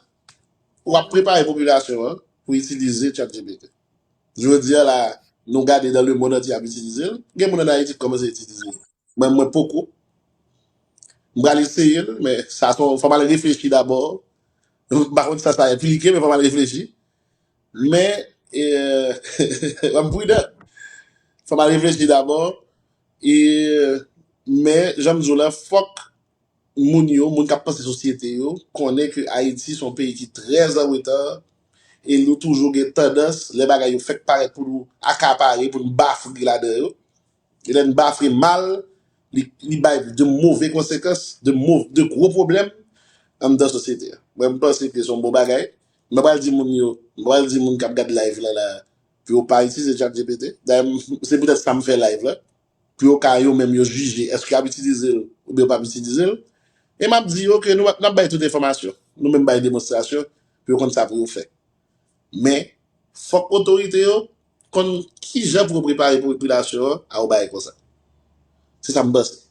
w ap prepare popilasyon an pou itilize ChatGPT. Jodi a la, nou gade dans le monde entier ap itilize l. Gen moun ann Ayiti ki kòmanse itilize l. Mwen, mwen poko. M pral eseye l, men sa se yon, fò m al reflechi dabò. M pa konn sa sa enplike, men fò m al reflechi. Men, e, m pridan. Fò m al reflechi dabò. E, men, jan m di w la, fòk moun yo, moun k ap panse sosyete yo, konnen ke Ayiti se yon peyi ki trè an reta, e nou toujou gen tandans, lè bagay yo fèk parèt, pou nou akapare, pou nou bafouye ladan yo. E lè n bafouye mal, li, li bay de move konsekans, de mo-, de gwo pwoblèm anndan sosyete a. Mwen, m panse ke se yon bon bagay. Mwen pral di moun yo, mwen pral di moun k ap gade live la, la, pou yo pa itilize ChatGPT. Dayè, m, se poutèt sa m fè live la. Pou yo ka yo menm yo jije èske y ap itilize l oubyen yo p ap itilize l. E m ap di yo ke nou, n ap bay tout enfòmasyon. Nou menm bay demonstrasyon pou yo konn sa pou yo fè. Men, fòk otorite yo konn kijan pou yo prepare popilasyon an a yon bagay konsa. Se sa m panse.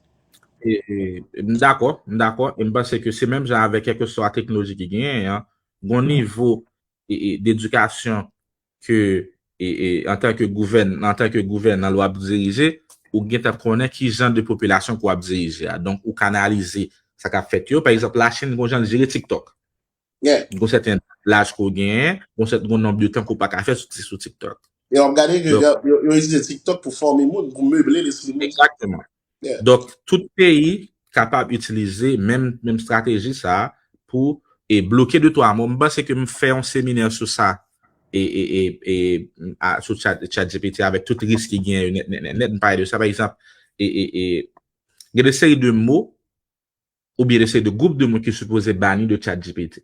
E, e, m dakò, m dakò. E m panse ke se menm jan avèk kèlkeswa teknoloji ki genyen an, gon nivo e, e, dedikasyon ke e, e, antanke gouvèn, antanke gouvènan lè w ap dirije, ou gentan konnen ki jan de popilasyon ke w ap dirije a. Donk, ou kanalize sa k ap fèt yo. Pa egzanp, Lachin, gon jan l jere TikTok. Gon sèten laj ke w genyen, gon sèten, gon nonb de tan ke w pa ka fè sou, sou TikTok. E w ap gade ke yo, yo itilize TikTok pou fòme moun, pou meble lespri moun. Egzakteman. Donk, tout peyi kapab itilize menm, menm estrateji sa a pou e bloke de twa mo. M panse ke m fè yon seminè sou sa e, e, e, e a, sou chat, chat G P T avèk tout risk ki genyen yo nèt, nèt, nèt, nèt. M pale de sa, pa egzanp, e, e, e, gen de seri de mo oubyen de seri de gwoup de mo ki sipoze bani de chat G P T.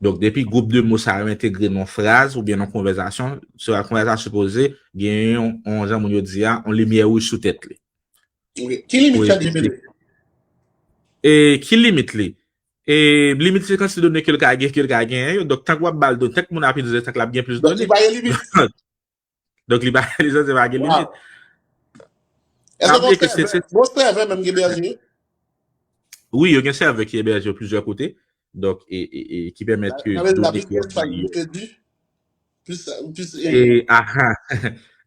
Donk, depi gwoup de mo sa yo entegre nan yon fraz oubyen nan yon konvèsasyon, se konvèsasyon sipoze genyen yon, yon jan moun yo di a, yon limyè wouj sou tèt li. Ok. Ki limit chat G P T? E ki limit li? E limit se kantite done ke l ka gen, ke l ka genyen yo. Donk, tank w ap ba l done, tank moun ap itilize, tank l ap gen plis done. Donk, li pa gen limit. Donk, li pa, li sanse pa gen limit. Èske gon sèvè, gon sèvè menm ki ebèje? Wi, yo gen sèvè ki ebèje yo plizyè kote. Donk, e, e, e ki pèmèt ke done ki yo bay yo. E, aha,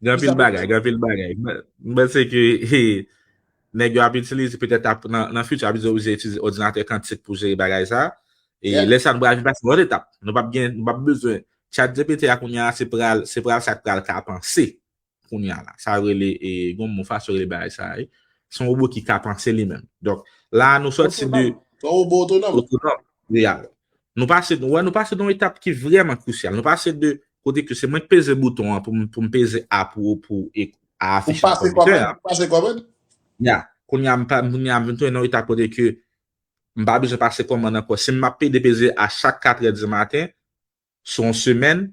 gen anpil bagay, gen anpil bagay. M panse ke, e, nèg yo ap itilize, petèt ap, nan, nan fiti, ap itilize, itilize òdinatè kantik pou jere bagay sa. E lè sa, nou pral vin pase lòt etap. Nou p ap gen, nou p ap bezwen. Chat G P T a kounye a, se pral, se pral sa k pral ka panse kounye a la. Sa yo rele, e, gon mo fason yo rele bagay sa a, wi. Se yon wobo ki ka panse li menm. Donk, la, nou sòti de. Se yon wobo otonòm. Otonòm, reyèl. Nou pase, nou, wè, nou pase nan yon etap ki vrèman krisyal. Nou pase de kote ke se mwen ki peze bouton an pou m, pou m peze A pou, pou e, A afiche nan kòmantè a. Ou pase kòmand? Ya. Kounye a, m pa, kounye a, m vin tounen nan yon etap kote ke m pa bezwen pase kòmand ankò. Si m ap pede peze A chak katrè di maten, sou yon semèn,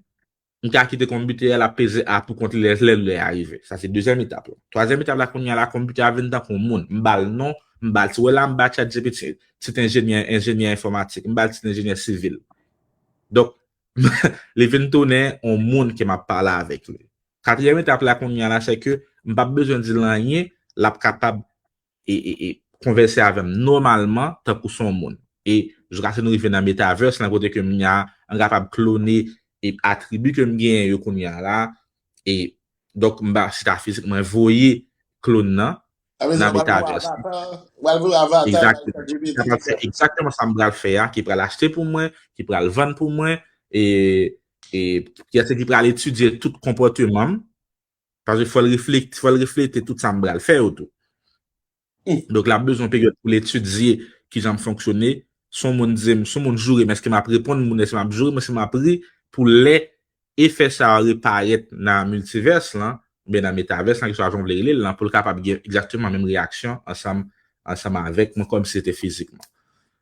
m ka kite konpitè a, l ap peze A pou kont li lè, lè lè a rive. Sa se dezyèm etap la. Twazyèm etap la, kounye a la, konpitè a vin tankou yon moun. M ba l non, m ba l, ti wè la, m ba chat G P T, tit enjenyè, enjenyè enfòmatik, m ba l tit enjenyè sivil. Donk, li vin tounen yon moun ke m ap pale avèk li. Katriyèm etap la, kounye a la, se ke m p ap bezwen di l anyen, l ap kapab e, e, e konvèse avè m nòmalman tankou se yon moun. E jiskaske nou rive nan metaverse lan kote ke m nya, m kapab klone e atribi ke m genyen yo kounye a la. E donk, m pa chita fizik, mwen voye klòn nan nan metaverse lan. Egzakteman. Sa pral fè egzakteman sa m pral fè a, ki pral achte pou mwen, ki pral vann pou mwen, e, e kiyès ki pral etidye tout konpòteman m. Paske fò l reflekte, fò l reflete tout sa m pral fè yo tou. Donk, l ap bezwen yon peryòd pou l etidye kijan m fonksyone. Si yon moun di m, si yon moun joure m, èske m ap reponn moun, èske m ap joure m, èske m ap ri, pou lè efè sa a reparèt nan miltivès lan, oubyen nan metavès lan, ki swa jan w vle rele l lan, pou l kapab gen egzakteman menm reyaksyon ansanm, ansanm avèk mwen, kòmsi se te fizikman.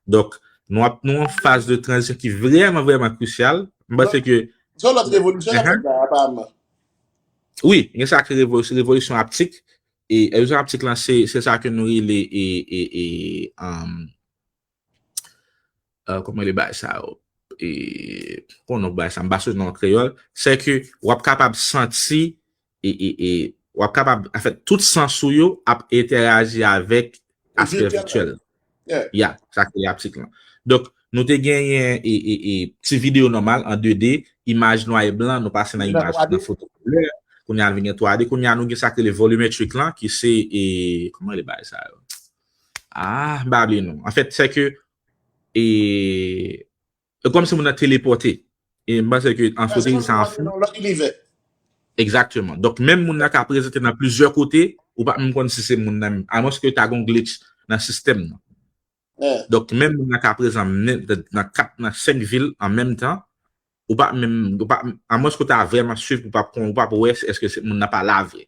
Donk, nou ap, nou an faz de tranzisyon ki vrèman, vrèman krisyal. M panse ke. Se yon lòt revolisyon n ap fè la, aparamman. Wi, gen sa ki revo-, revolisyon aptik. E revolisyon aptik lan, se, se sa ke nou rele, e, e, e, um, e, kòman rele bagay sa yo? E, kòman non bagay sa? M pa sonje non an kreyòl. Se ke w ap kapab santi, e, e, e, w ap kapab, anfèt, tout sans ou yo ap entèyaji avèk aspè vityèl. Ya, sa k rele aptik lan. Donk, nou te genyen e, e, e, ti videyo nòmal an de D, imaj nwa e blan, nou pase nan imaj, nan foto koulè, kounye a vin gen twa D, kounye a nou gen sa k rele volumetric lan, ki se, e, kòman rele bagay sa yo? Ah, m pa bliye non. Anfèt, se ke, e, e kòmsi moun nan telepòte. E m panse ke an foto sa an fou. Nan lòt inivè. Egzakteman. Donk, menm moun nan ka prezante nan plizyè kote, ou pa menm konn si se moun nan menm. Amwens ke ta gon glitch nan sistèm nan. Donk, menm moun nan ka prezan nan kat, nan senk vil an menm tan, ou pa menm, ou pa, amwens ke w ta vrèman swiv, ou pa, ou pa wè èske se moun nan pa la vre.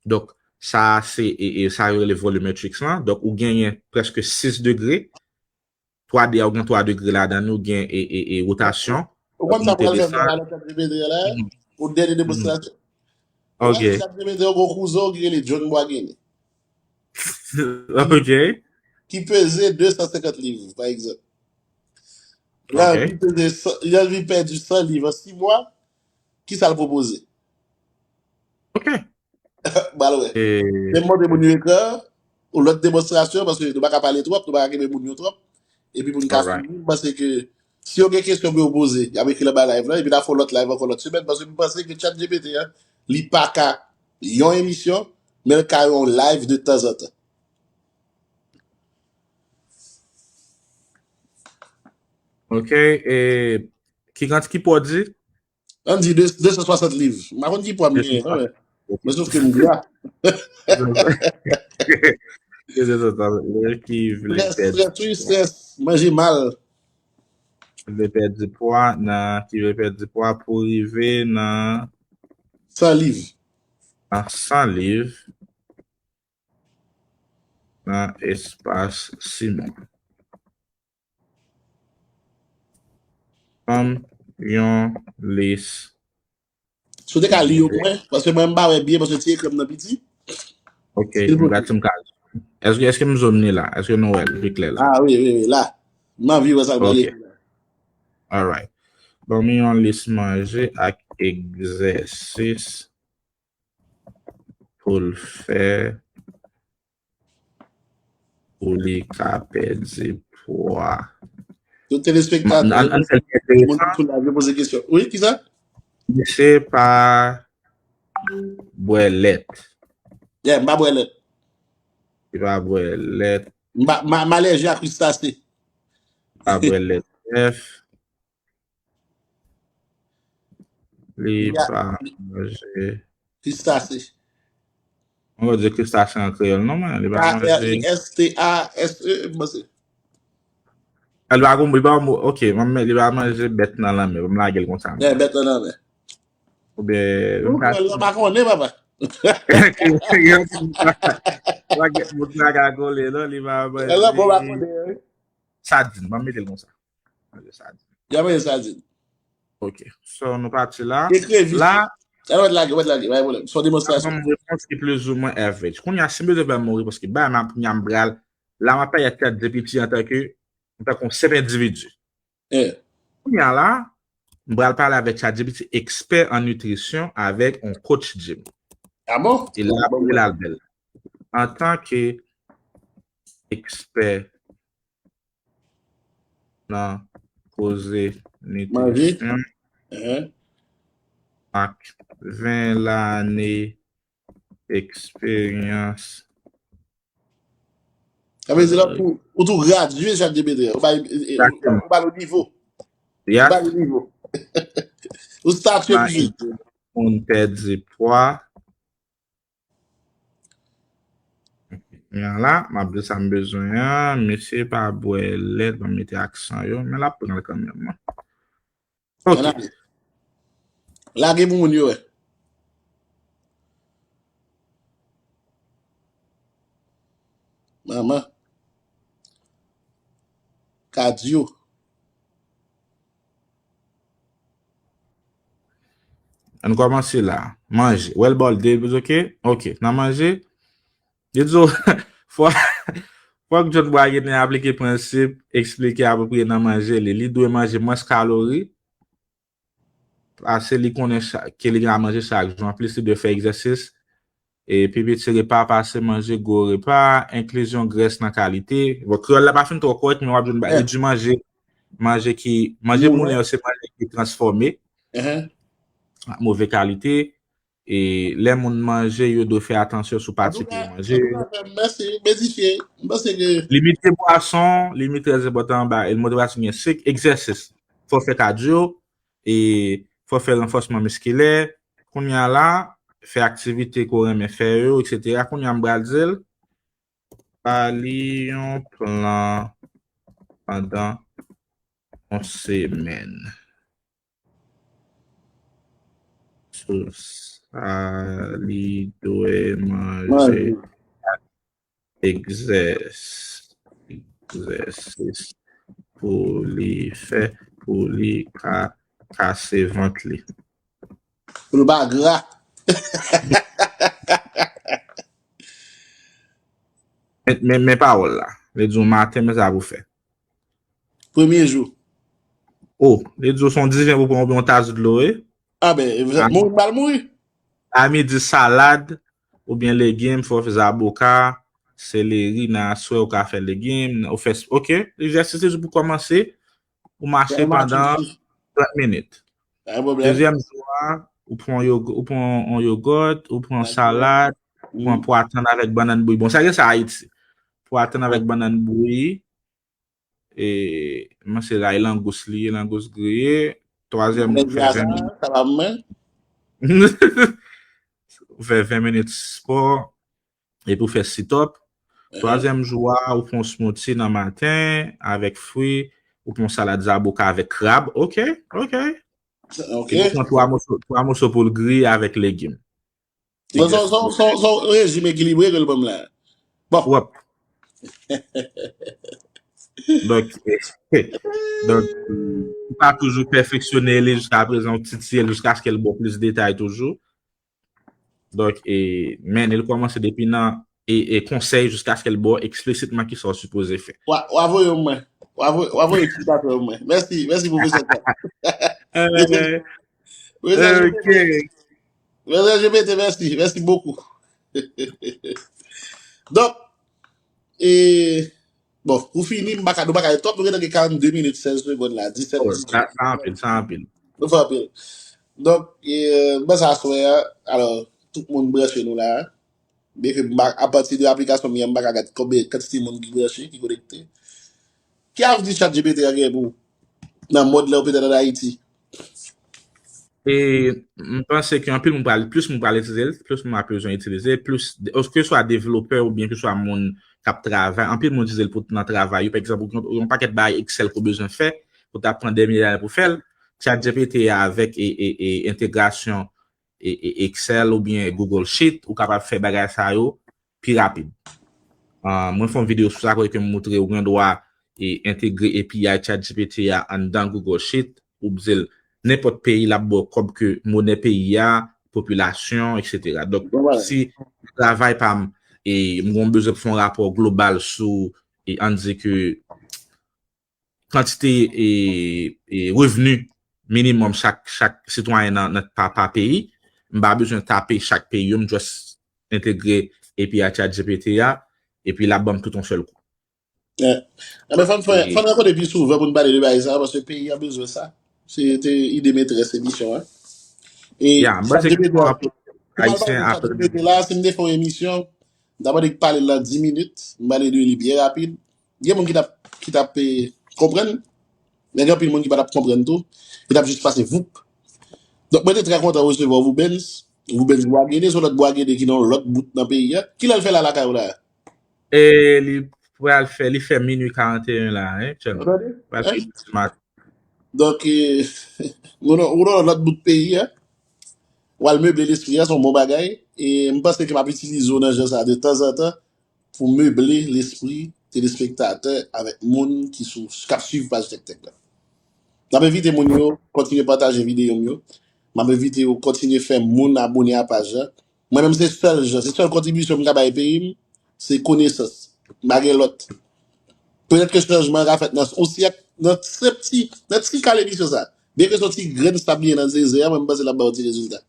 Donk, sa se, e, e, sa yo rele volumetrics lan. Donk, ou genyen prèske sis degre. Twa D a, ou gen twa degre ladan li, ou gen, e, e, e, wotasyon. Ou konn sa pral fè nan ChatGPT la? Ou dènye demonstrasyon. Ok. ChatGPT, ou gen kouzen w ki rele John Boisguéné. Ok. Ki peze de san senkant liv, pa egzanp. Lè li peze san, lè li pèdi san liv an sis mwa, ki sa l pwopoze? Ok. Ba l wè. E m montre moun yo ekran, yon lòt demonstrasyon, paske nou pa ka pale twòp, nou pa ka kenbe moun yo twòp. Epi pou n ka fini, m panse ke si yo gen kesyon pou yo poze, y ap ekri l anba live la, epi n a fè yon lòt live ankò lòt semèn, paske m panse ke ChatGPT a, li pa ka yon emisyon, men l ka yon live de tanzantan. Ok, e ki kant, ki pò di? Ann di de, de san swasant liv. M pa konn ki pwa m genyen, non, men, men sof ke m gra. De san swasant liv ki vle pèdi pwa. Strès, wi, strès. Manje mal. Vle pèdi pwa nan, ki vle pèdi pwa pou rive nan san liv. Nan san liv. Nan espas sis mwa. Ban m yon lis. Si w te ka li yo pou mwen, paske mwen m pa wè byen, paske ti ekran m nan piti. Ok, m gade si m ka. Èske, èske m zoom li la? Èske nou wè l pi klè la? Ah, wi, wi, wi, la. M anvi wè sa k pral ekri la. Alright. Ban m yon lis manje ak egzèsis pou l fè pou li ka pèdi pwa. Tout telespektatè, moun ki sou live yo poze kesyon. Wi, kisa? Misye pa bwè lèt. Yeah, m pa bwè lèt. Li pa bwè lèt. M pa, m, m alèji a kristase. Pa bwè lèt bèf. Li pa manje. Kristase. Mwen di kristase an kreyòl, non, mwen. Li pa manje. K R E S T A S E, m panse. Li pa konn, li pa, ok, mwen, li pa manje bèt nan lanmè, mwen lage l konsa. Yeah, bèt nan lanmè. Oubyen, mwen pa konnen, papa. Moun la ka kole, non, li pa manje. Sadin, ban m mete l konsa. Manje sadin. Y ap manje sadin. Ok. So, nou pati la. Ekrevis. La. Alò, lage, lage, pa gen pwoblèm. Se yon demonstrasyon. Ban m yon repons ki plizoumwen average. Kounye a, si m bezwen bay yon repons ki bay, m ap, kounye a, m pral, la, m ap pale ak ChatGPT antanke, antanke yon senp endividi. Kounye a la, m pral pale avèk ChatGPT, ekspè an nitrisyon, avèk yon coach gym. Ah bon? E la, apre la, l bèl. Antanke ekspè nan koze nitrisyon ak ven lane eksperyans. Sa vle di la, ou, ou tou gradye ChatGPT, ou ba, ou ba l nivo. Ou ba l nivo. Ou statye pi vit. Moun pèdi pwa. Kounye a la, m ap di sa m bezwen an. Mesye pa bwè lèt, ban m mete aksan yo, men l ap pran l kanmenm. Ok. Lage pou moun yo wè. Manman. Kadyo. Ann kòmanse la. Manje. Wè l ba w de, ok? Ok. Nan manje, li di w, fò, fòk John Bois Guéné aplike prensip eksplike apwopriye nan manje li. Li dwe manje mwens kalori pase li konnen ke li gen a manje chak jou. Anplis, li dwe fè egzèsis E pi piti repa pa se manje gwo repa, enklizyon grès nan kalite. Bon, kreyòl la pa fin twò kòrèk, men w ap jwenn ba- li di manje, manje ki, manje moulen yo se manje ki transfòme, move kalite. E lè moun manje, yo dwe fè atansyon sou pati pou yo manje. Mèsi, mèsi. M panse ke limite bwason, limite trè enpòtan anba, e modération gen sik, egzèsis. Fò fè kadyo, e fò fè ranfòsman miskilè. Kounye a la, fè aktivite ke w renmen fè yo, etsetera. Kounye a m pral di l, ba li yon plan pandan yon semèn. Sou sa li dwe manje, egzèsis pou li fè, pou li ka kase vant li. Pou l pa gra. Men, men, men pawòl la. Li di w maten, men sa pou fè. Premye jou. O, li di w se yon diven pou pran oubyen yon tas dlo, wi. A ben, mouri, m pral mouri. A midi, salad, oubyen legim, fè w fè zaboka, seleri, nan aswè, ou ka fè legim, ou fè, oke, egzèsis li di w pou kòmanse, ou mache pandan trant minit. Dezyèm jou a, ou pran yon yogòt, ou pran salad, ou pran pwa tann avèk bannann bouyi. Bon, sa gen sa Ayiti. Pwa tann avèk bannann bouyi. E, men se lay langous li ye, langous griye. Twazyèm jou, fè ven minit. Ou fè ven minit spò. Epi ou fè sit-up. Twazyèm jou a, ou pran smoothie nan maten avèk fwi, ou pran salad zaboka avèk krab. Oke, oke. Epi ou pran twa moso, twa moso poul gri avèk legim. Bon, se yon rejim ekilibre ke l ban m la. Bon. Wap. Donk, donk, ou pa toujou pèfeksyone li jiska prezan, ou titiye l jiskaske l ba w plis detay toujou. Donk, e, men li kòmanse depi nan e, e konsèy jiskaske l ba w eksplisitman kisa w sipoze fè. W a voye mwen. W a voye kisa fè mwen. Mèsi, mèsi pwofesè. Mèsi G P T, mèsi, mèsi bokou. Donk, e, bon, pou fini, m pa ka, nou pa ka twòp, nou gentan gen karannde minit, sèz segonn la, disèt, disèt. Sa anpil, sa anpil. Nou fè anpil. Donk, e, m panse aswè a, alò, tout moun branche nou la. Byenke m pa, apati de aplikasyon m ye a, m pa ka gad konbyen kantite moun ki branche, ki konekte. Ki avni ChatGPT a gen pou nan mond lan ou petèt ann Ayiti? E m panse ke anpil moun pral, plis moun pral itilize l, plis moun ap bezwen itilize l, plis, keseswa devlopè oubyen keseswa moun k ap travay, anpil moun itilize l pou nan travay yo. Pa egzanp, ou gen yon pakèt bagay Excel ke w bezwen fè, ou t ap pran dèmye ane pou fè l, ChatGPT a avèk e, e, e entegrasyon e, e Excel oubyen Google Sheet, ou kapab fè bagay sa yo pi rapid. Ah, mwen fè yon videyo sou sa kote ke m moutre ou gen dwa e entegre A P I ChatGPT a anndan Google Sheet, ou di l nenpòt peyi l ap ba w kòb ke monè peyi a, popilasyon, etsetera. Donk, si travay pa m, e m gen yon bezwen pou fè yon rapò global sou, e ann di ke kantite e, e revni minimòm chak, chak sitwayen nan, nan pa, pa peyi. M pa bezwen tape chak peyi yo, m just entegre A P I ChatGPT a, epi l ap ban m tout yon sèl kou. Anben, fò n fè, fò n rankontre pi souvan pou n pale de bagay sa, paske peyi a bezwen sa. Se te ide metrès emisyon an. E ChatGPT a, pou pale de ChatGPT la, si m te fè yon emisyon, m ta mande pale l nan dis minit, m pale de li byen rapid. Gen moun ki t ap, ki t ap, e, konprann, men gen anpil moun ki pa t ap konprann tou. Li t ap jis pase voup. Donk, mwen te trè kontan resevwa w, Rubens. Rubens Boisguéné, se yon lòt Boisguéné ki nan yon lòt bout nan peyi a. Kilè l fè la lakay ou la? E li pral fè, li fè minui karanteyen la, hein, actuellement. Pral fini ti maten. Donk, e, ou nan, ou nan lòt bout peyi a. W al meble lespri a, se yon bon bagay. E m panse ke m ap itilize w nan jan sa a de tanzantan pou meble lespri telespektatè avèk moun ki sou, k ap swiv paj Tèktèk la. M ap envite moun yo kontinye pataje videyo m yo. M ap envite yo kontinye fè moun abone a paj la. Mwen menm se sèl jan, se sèl kontribisyon m ka bay peyi m, se konesans. M pa gen lòt. Petèt ke chanjman an ka fèt nan yon syèk, nan senp ti, nan ti kal emisyon sa. Byenke se yon ti grenn sab li ye nan dezè a, mwen m panse l ap ba w ti rezilta.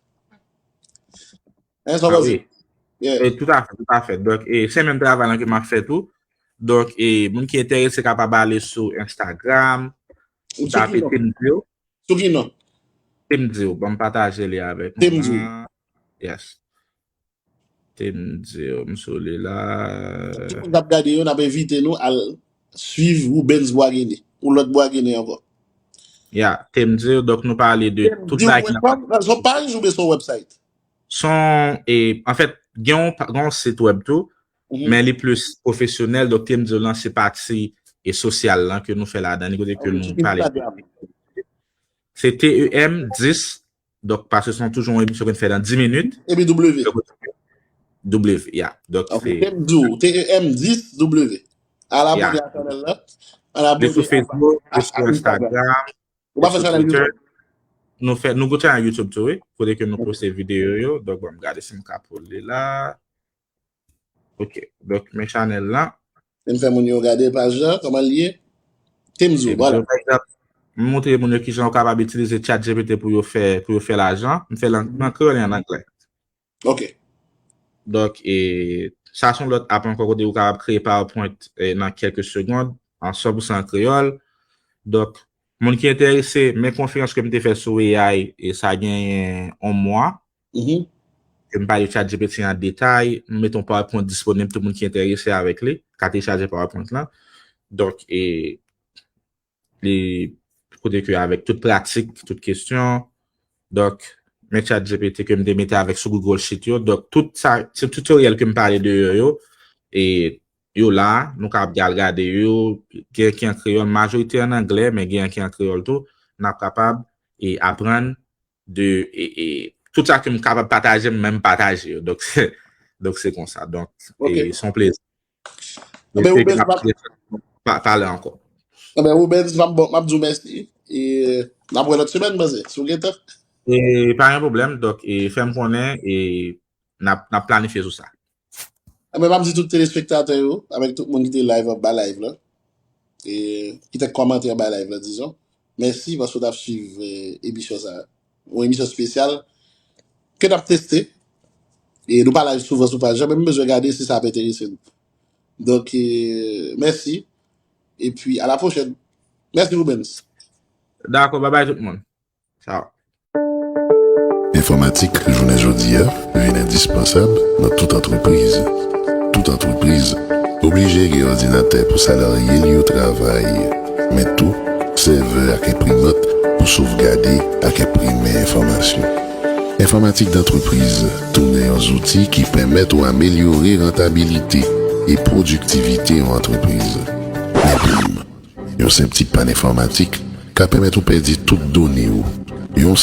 Hein, sa w panse? Yeah. E, toutafè, toutafè. Donk, e, se menm travay lan ke m ap fè tou. Donk, e, moun ki enterese kapab ale sou Instagram, Ou sou tape ki non? Temzir. Sou ki non? Temzir, ban m pataje li avèk nou. Temzir. Yes. Temzir, m sou li la. Tout moun k ap gade yo, n ap envite nou al swiv Rubens Boisguéné, ou lòt Boisguéné ankò. Ya, Temzir, donk nou pale de tout bagay ki nan Temzir pwen kòm, se yon paj oubyen se yon website? Son, e, anfèt, gen yon, gen yon sit wèb tou, Mhm. men li plis pwofesyonèl, donk Temzir lan se pati e sosyal lan ke nou fè ladan li, kote ke Ok, nou sou pale. Instagram. Se T E M dis, donk paske se toujou yon emisyon ke n fè nan dis minit. Epi W. W, ya. Donk Ok, se Temzir, T E M dis W. Al abone Ya. A chanèl la. Al li abone sou a, Facebook, a, li sou a Instagram. Instagram, Ou pa li fè sou chanèl Twitter. YouTube? Nou fè, nou gon chanèl YouTube tou, wi. Kote ke nou Ok. poste videyo yo. Donk, bon, m gade si m ka pole la. Ok. Donk, men chanèl lan. E m fè moun yo gade paj la, kòman l ye. Temzir, E vwala. pa egzanp, m montre moun yo kijan yo kapab itilize ChatGPT pou yo fè, pou yo fè lajan. M fè l an, an kreyòl e an anglè. Ok. Donk, e, sa se yon lòt app ankò kote ou kapab kreye PowerPoint, e, nan kèlke segond, an san pou san an kreyòl. Donk, moun ki enterese, men konferans ke m te fè sou A I, e sa genyen yon mwa, Mhm. ke m pale de ChatGPT an detay, m mete yon PowerPoint disponib, tout moun ki enterese avèk li, ka telechaje PowerPoint lan. Donk, e, li, kote ke avèk tout pratik, tout kesyon, donk, men ChatGPT ke m te mete avèk sou Google Sheet yo, donk, tout sa, se tutorial ke m pale de yo, yo, e yo la, nou kapab al gade yo, gen ki an kreyòl, majorite an anglè, men gen ki an kreyòl tou, n ap kapab e aprann de, e, e, tout sa ke m kapab pataje, m menm pataje yo. Donk, se, donk, se konsa. Donk, Ok. E, se yon plezi. Ebyen, Mwen Rubens, espere ke n ap pa- pale ankò. Ebyen, Rubens, m ap, bon, m ap di w mèsi. E n ap wè lòt semèn, panse, si w gen tan. E pa gen pwoblèm. Donk, e fè m konnen, e n ap, n ap planifye sou sa. Ebyen, m ap di tout telespektatè yo, avèk tout moun ki te live, ap ba live la, e ki te kòmante anba live la, dizon. Mèsi paske w t ap swiv, e, emisyon sa a. Yon emisyon espesyal ke n ap teste. E nou pa live souvan sou paj la, men m bezwen gade si sa ap enterese nou. Donk, e, mèsi. Epi, a la pwochèn. Mèsi, Rubens. Dakò, babay tout moun. Tchao. Enfòmatik jounen jodi a vin endispansab nan tout antrepriz. Tout antrepriz oblije gen òdinatè pou salarye l yo travay, men tou sèvè ak enprimant pou sovgade ak enprime enfòmasyon. Enfòmatik dantrepriz tounen yon zouti ki pèmèt ou amelyore rantabilite e pwodiktivite yon antrepriz. Men blim, yon senp ti pàn enfòmatik ka pèmèt ou pèdi tout done w. Yon